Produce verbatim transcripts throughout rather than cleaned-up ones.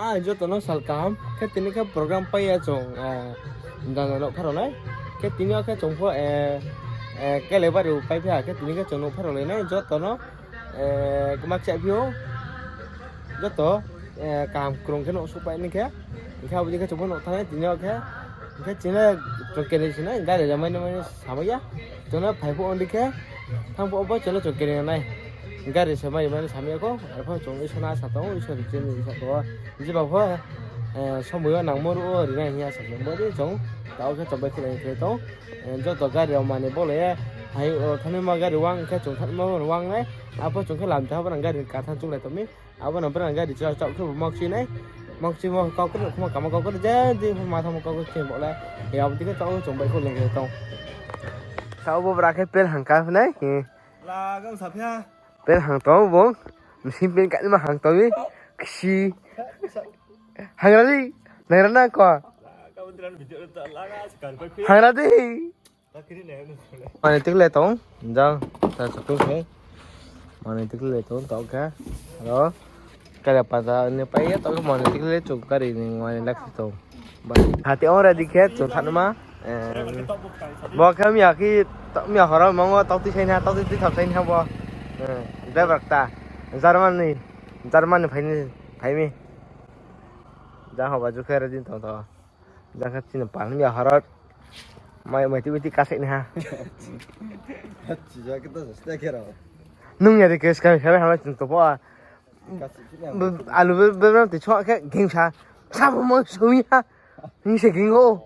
Joto no sal kaham. Khe tini khe program pai ya chung, jang nouh pherao nai. Khe tini yo khe chung pho, Kailaibari pai phi ha, khe tini khe chung nouh pherao lai nai joto no. Kma kchahphi ou. Joto kaham krung khe nouh suhpai ni khe. Hing khe abo dei khe chung pho nouh thanng nai tini yo khe. Hing khe chini chung keni sinai gari le mai nai mai samai ya. Chung no phai phuh ong di khe. Thanng phuh bo chung no chung keni nai. Gari se mai mai samai ya khou. Arphuh chung Isor no asa tong ou, Isor chini sa tong ou. Jeba pho somoi yo nangmo ruh wo rinai hing ye asa khe bo di chung. Taoh khe chung bai khulai khe tong. Joto gari rao mani bolai ye. Hai o thanngnaima gari wang khe chung thanngnaima wang nai. Arphuh chung khe lam tha bo nang gari ni kathan chunglai tong mi. Abo no brang gari chla chaoh khe bo mokchi nai. Mokchi mo kau khe khuma kamo kau khe je di ma thamo kau khe bo le. Abo di khe taoh chung bai khulai khe tong. Sa bo bra khe pel hang ka nai. Pel hang tong bo. Machine pel ka ma hang tong mi. Kisi. Hangra di. Nangra na ko. Hangra di. Mani tikle tong, jang, ta satung se. Mani tikle tong, taoh khe. Aro, kaya pata ni pai ya, taoh khe mani tikle chung kari ni mani lak tong. Hati ong ready khe, chung thanngma. Bo khe miya ki, miya horo mongo, tautui sai ni ha, tautui tui tham sai ni ha bo. Driver ta, German ni, German ni phai ni, phai mi. Jang hoba ju khe ready tong tong. Jang khe chini pal ni miya horo. Mai, mai tui tui kasai ni ha. Nung ya de khe skai khe ha chung to pho. Alu be, be, be, tui chok khe ging sa. Sa bo mang sui ha. Hing se ging o.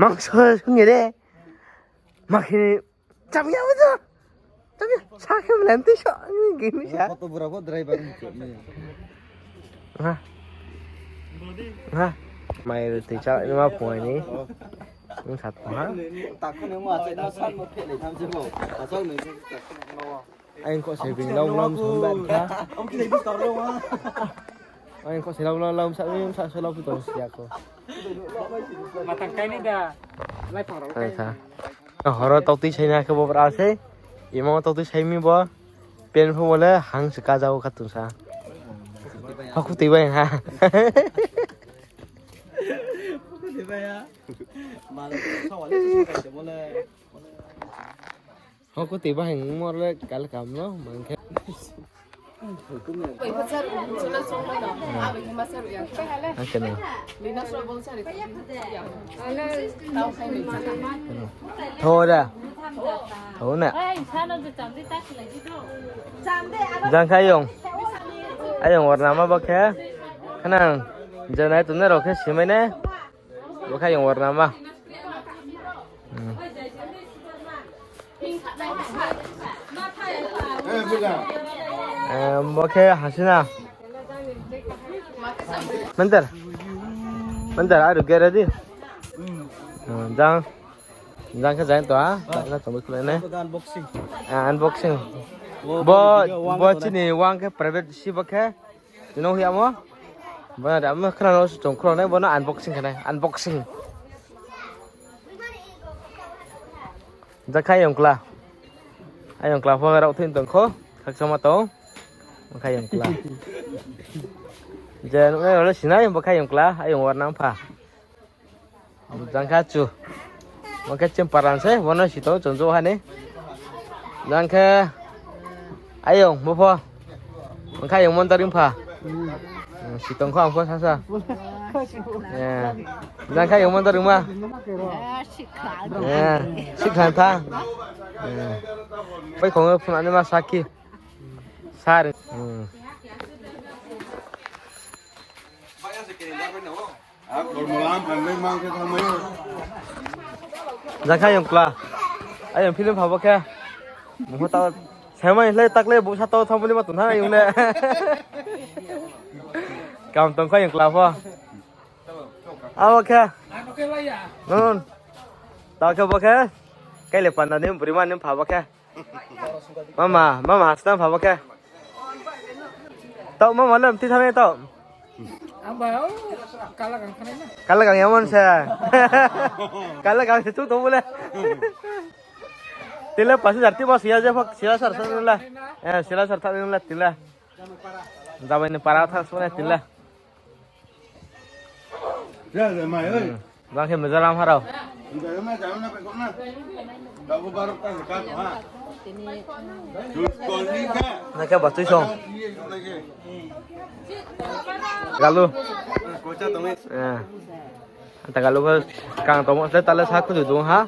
Mang sui sung ya de. Ma khe Cham ya bo to. Cham ya. Sa khe mlen tui so. Gini sa. Koto bura bo driver ni cham ya. Ha. Ha. Mai ru tui cha ni ma phone ni. Nung sat ha. Takhu ni ma cha ma san ma phe le tham je bo. Asal ni takhu ni ma. Aing kho se bini lau lau sam ba kha. Aing kho se lau lau lau sa lau sa lau pi tong sia ko. Matang kai ni da. Lai phang rao kai. Horo tautui sai na khe bo bra sei. Imo tautui sai mi bo. Pen pho bo le hang se ka jao kha tong sa. Haku tui bai ha. Haku tui bai ha. Mal sa wa le sa kai se bo le. Ho, kuti bahai mor le kal kam no, mang khe. Oi, ko char, chula chong no. Abo khe ma char ya. Ang khe no. Bina so bol chari. Tho da. Tho na. Jang khe ayong. Ayong warna ma bo khe. Khnang. Janai tongnai rao khe simai ne. Bo khe ayong warna ma. Hmm. Eh, bo khe Hasina. Mantar. Mantar, are you get ready? Hmm, jang. Jang khe jang to, ha? Jang khe tongwi khulai nai. Unboxing. Ah, unboxing. Bo, bo chini wang khe private si bo khe. Tini hoi amo. Bo na da mo khna no chung khulai nai, bo no unboxing khe nai, unboxing. Jang khe ayong kla. Ayong kla pho rao thin tong kho. Khakchangma tong. Bo khe ayong kla. Je nuhnai rao le sinai, bo khe ayong kla, ayong warna pha. Jang khe chu. Bo khe chim paran se, bo no si tong chung jo ha ni. Jang khe ayong bo pho. Bo khe ayong montaring pha. Hmm, si tong kho ang pho sasa. Eh, jang khe ayong montaring ma. Eh, sikhlan tha. Eh. Pai khong phunani ma sakhi. Sar. Hmm. Jang khe ayong kla. Ayong film pha bo khe. Mungha tao. Saimai le takle bo sa tao thangmani ma tong thang ayong le. Kam tong khe ayong kla pho. Abo khe. Nun. Tao khe bo khe. Kaile panda ni buri ma ni pha bo khe. Mama, mama, hasna pha bo khe. Tao mama lem ti thane tao. Ang ba, o, kala gang thane na. Kala gang yamon se. Kala gang se tu to bole. Tile pas hajar ti bo siya je phak, siya sar sar la. Eh, siya sar thane la tile. Jamai ni para tha sung nai tila. Jang khe Mizoram harao. Nai khe bo tui song. Galu. Ata galu khe kang tongmo se tale sa khudu dung ha.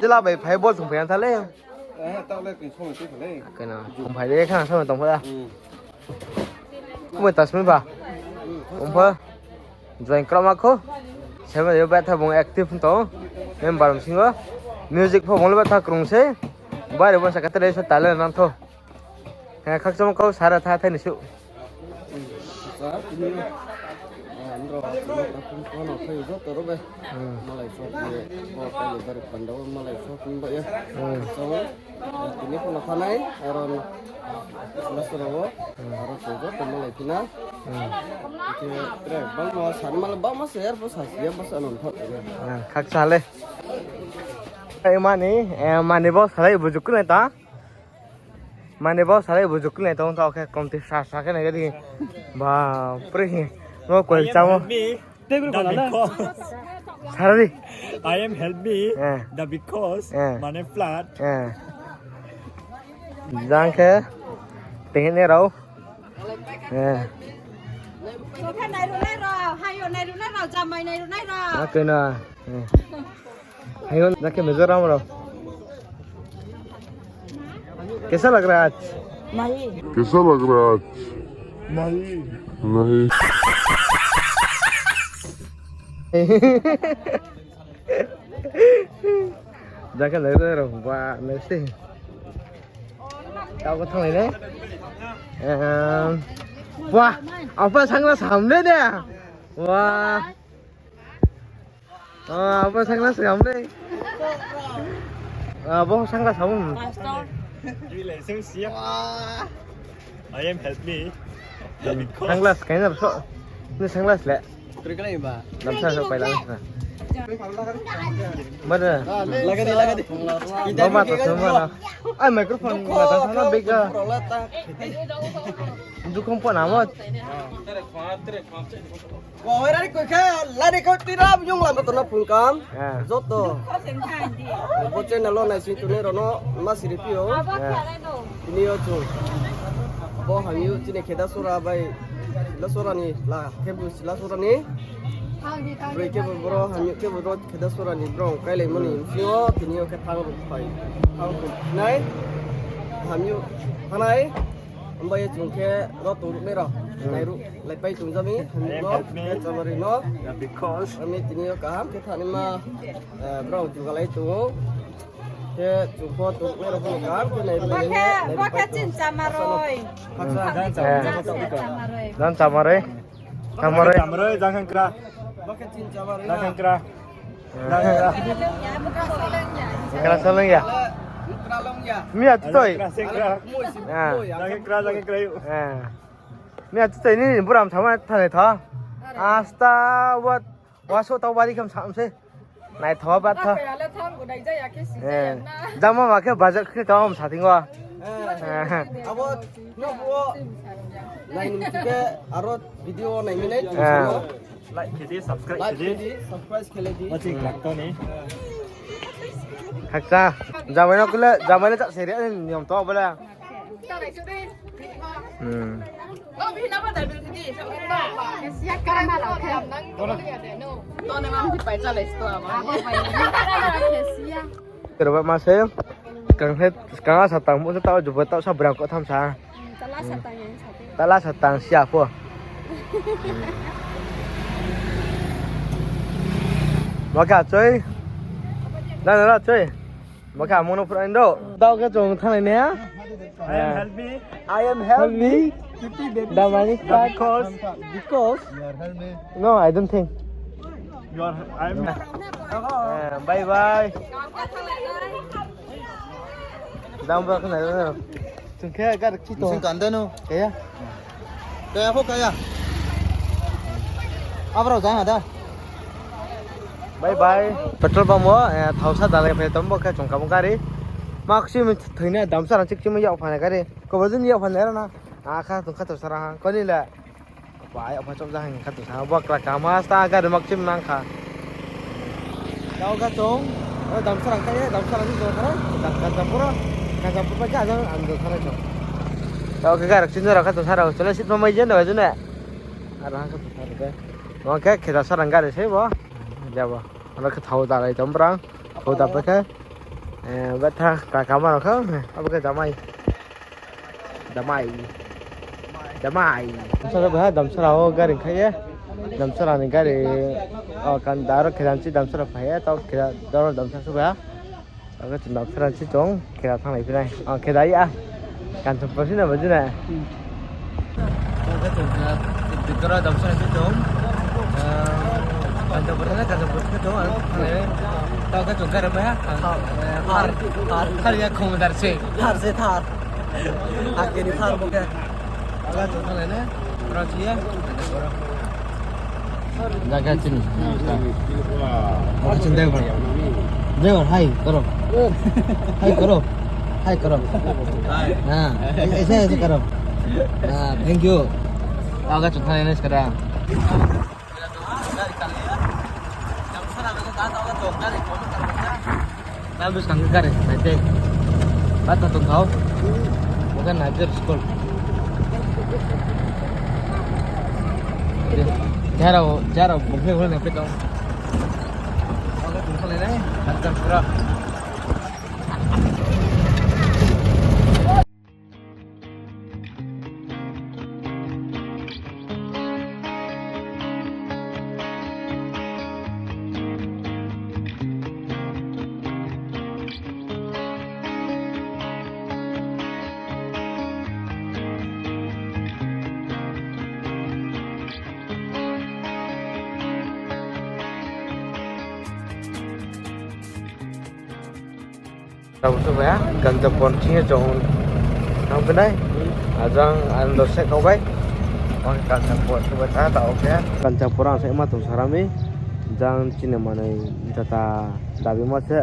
Jela bai phai bol thung phai tha le. Kena thung phai de khe sa tong pha. Kumai tasmi ba. Ongpha. Join krama kho. Sebe yo betha bung active tong. Member msingo. Music pho bung le betha krung se. Bari bo sa kata le sa talent nang tho. He khakchangma kau sara tha thai ni suh. Sa tini, ah, nrao, nrao, nrao, nrao, nrao, joto rao bai. Malai sok ni, bo kali bari panda wo malai sok ni ba ya. So, ah, tini pho no thanai, aro, lasora wo, aro so joto malai phina. Khe, tre, bangma sa, malai bangma sa, yar bo sa, yar bo sa, non thok. Khakcha le. Ai mani, eh, mani bo salai bujuk nai ta. Mani bo salai bujuk nai tong tao khe komti sa sa khe nai di. Ba, pre. Mo koi chamo. Sarari. I am help me. Eh. The because. Eh. Mane flat. Eh. Jang khe. Tengin ne rao. Eh. Sokha nai ru nai rao, hayo nai ru nai rao, jamai nai ru nai rao. Oke na. Eh. Hayo, jang khe Mizoram rao. कैसा लग रहा है आज? नहीं। कैसा लग रहा है आज? नहीं। नहीं। Jang khe nai rao, ba, nai se. Tao ko thanglai nai. Em, wah, apa sangla samle de? Wah. Ah, apa sangla samle? Ah, bo sangla sam. Wah. I am help me. Sangla skai na so. Ni sangla le. Namsa so pai la na. Mana? Laga di, laga di. Mama to sama na. Ai, microphone ma ta sana bega. Dukong po namo. Wa, oi rani koi khe, lani koi tira yung lam to na phone kam. Ah. Joto. Bo channel lo nai sing tuni rao no ma siri phi ou. Ah. Tini yo chung. Bo hamyu chini Khedasora bai Silasora ni la khe bu Silasora ni. Broi khe bu boro hamyu khe bu ro Khedasora ni brong kailaimo ni. Sing yo tini yo khe thang pai. Thang pai nai. Hamyu thanai. Hambai ye chung khe ro tong ruh nai rao. Nai ruh lai pai tong jami. Hamyu no, khe chamari no. Ami tini yo kaham khe thani ma, eh, brong jugalai tong ou. Khe chung pho tong ruh nai rao pho kaham khe nai ruh. Bo khe, bo khe chini chamaroi. Haksa. Jang chamaroi. Jang chamaroi. Chamaroi. Chamaroi, jang khe kra. Bo khe chini chamaroi. Jang khe kra. Kra saleng ya. Miya tu toi. Miya tu toi ni buram sama thanai tha. Asta wat waso tau bari kham sam se. Nai tho bat tho. Jama ma khe budget khe kam sa thing o. Abo no bo nai ni khe aro video nai mi nai. Like khe di, subscribe khe di. Subscribe khe di. Watching klak tong ni. Hakcha. Jamai no kule, jamai no chak seri niyom to bole. Hmm. Kerba ma se, kang he, kang asa tang mo se tao jubo tao sa brang ko tham sa. Tala satang sia pho. Maka choi. Dana la choi. Maka mono pura indo. Tao khe chung thanai ne? I am help me. I am help me. Damani because. Because. No, I don't think. You are, I am. Eh, bye bye. Dam ba khna. Chung khe gar ki to. Sing kanda no. Kaya. Kaya pho kaya. Abrao jang ada. Bye bye. Petrol pump o, eh, thao sa dalai phai tong bo khe chung kamo gari. Makchim thoinai damsara chikchim yak phanai gari. Kobo jin yak phanai rana. Akha tong kha to sara ha. Koni le. Apa yak pha chokja hing kha to sara. Bakra kama sta gari makchim nang kha. Tao kha chong. O damsara kha ye, damsara ni jora kha. Dam kha chapura. Kha chapura kha jang ang do kha chong. Tao kha gari chini jora kha to sara. Chole sit ma mai jen da june. Ara kha to sara ke. Oke, khe da sara gari sei bo. Jabo. Ano khe thao dalai tong brang. Thao da pa khe. Eh, betha ka kama no kha. Abo khe jamai. Jamai. Jamai. Damsara ba, damsara o gari khai ye. Damsara ni gari. O kan daro khe dan si damsara phai ye. Tao khe daro damsara su ba. Tao khe chwng damsara si tong. Khe da thanglai phi nai. O khe da ya. Kan chwng pasi na ba jina. Tao khe chwng khe, Tripura damsara khe chwng, eh, Kanchanpur thang, Kanchanpur khe chwng, ang thang nai. Tao khe chwng gari maya, thang, eh, thar, thar, thar ya khong dar se. Thar se thar. Hakhe ni thar bo khe. Tao khe chwng thang nai ne. Oro si ya. Jaga chini. Oke, chwng driver. Driver, hi karo. Hi karo. Hi karo. Hi. Ha, aise, aise karo. Ha, thank you. Tao khe chwng thang nai skada. Nang bwskang khe gari nai tei. Bata tong thao. Bo khe Niger school. Jara, jara, bung khe hole nai pe tong. Bo khe tong thang nai nai. Tang tang pura. Tamo se baya, Kanchanpur chini chong tang pinai. Ajang ang dorse kau bai. Ang Kanchanpur se baya, ta oke. Kanchanpur ang se ma tong sarami. Jang chini manai jata dabi ma se.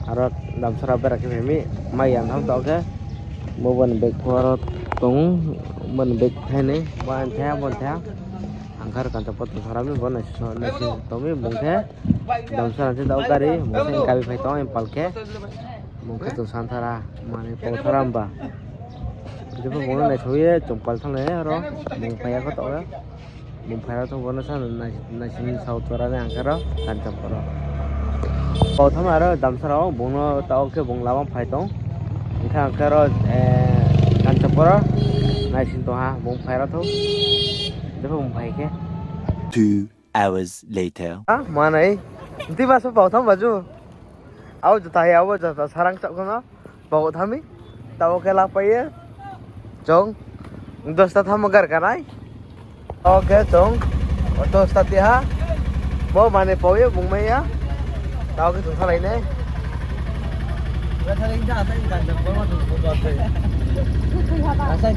Aro damsara bera khe mi. Mai yang tham ta oke. Bo bani bag pho aro tong. Bani bag thainai. Bo ang thaya, bo ang thaya. Ang khe aro Kanchanpur tong sarami, bo nai so, nai so tongmi bung khe. Damsara se dao gari, bung khe kabi phai tong, Imphal khe. Bung khe tong santara, mani tong sara hamba. Jepho bung no nai so ye, chongpal thang nai aro, bung phai ya kho tong. Bung phai ya tong, bo no sa nai, nai sini sao tora nai ang khe aro, Kanchanpur aro. Pau thang aro damsara o, bung no tao khe bung lama phai tong. Hing khe ang khe aro, eh, Kanchanpur aro, nai sini tong ha, bung phai ya tong. Jepho bung phai khe. Two hours later. Ah, manai. Nti ma so pau tham baju. Au jata ya, au jata sarang chak kono. Pau thami. Tao khe lapai ye. Chong. Dosta tham gar kanai. Tao khe chong. Dosta ti ha. Bo mane pau ye bung mai ya. Tao khe chong salai nai. Asa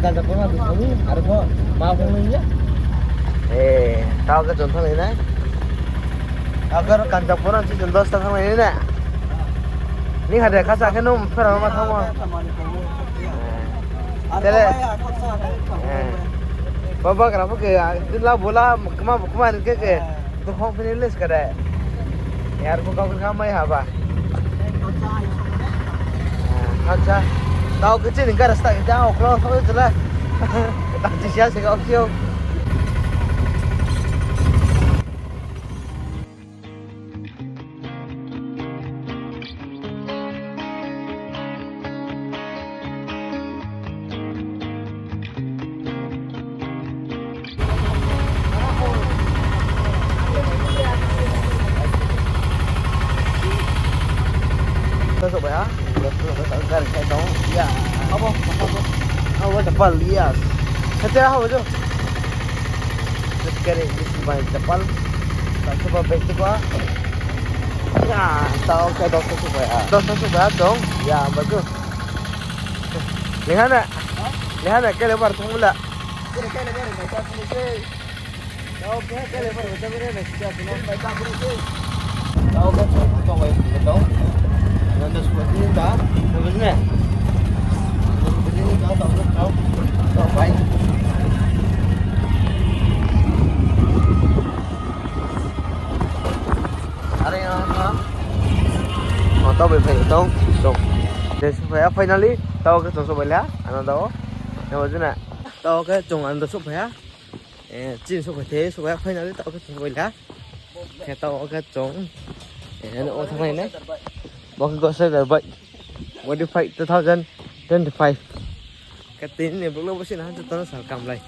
Kanchanpur ma tong sami, aro pho ma phung nung ya. Eh, tao khe chong thang nai nai. Tao khe aro Kanchanpur ma si chong dosta thang nai nai. Ni hade khasa khe nung phera ma thang ma. Eh. Tele. Eh. Baba kra pho khe, din la bola, kma, kma ni khe khe. Bukhong phini list kare. Yar bukhong kha mai haba. Acha. Tao khe chini gar sta khe jang oklo tho jela. Tang chi sia se ga okyo. Tao souh bai ha. Gari khai tong. Ya. Abo, abo. Abo chapal, yes. Sete ha, abo jo. Let's get it. This is my chapal. Tao souh ba bag tu ba. Ya, tao khe dosta souh bai ha. Dosta souh bai ha tong. Ya, bagus. Leha na? Leha na, kelebar thang mula? Kelebar, kelebar, kelebar, kelebar. Tao khe, tao khe, tao khe, tao khe. Tao khe, tao khe, tao khe. Nanda suka tinta, tao khe ne? Taoh bai phai tong, tong. Je souhphai ha finally, taoh khe chung souhphai la, Ananda o. Nabo jena. Taoh khe chung Ananda souhphai ha. Eh, chini souhphai the, souhphai ha finally, taoh khe chung souhphai la. Khe taoh khe chung. Eh, ano o thannglai nai. Bo khe Ghost Rider bike. Modified two thousand twenty-five. Khe tini ni vlog le bo sini ha, joto no sal kamlai.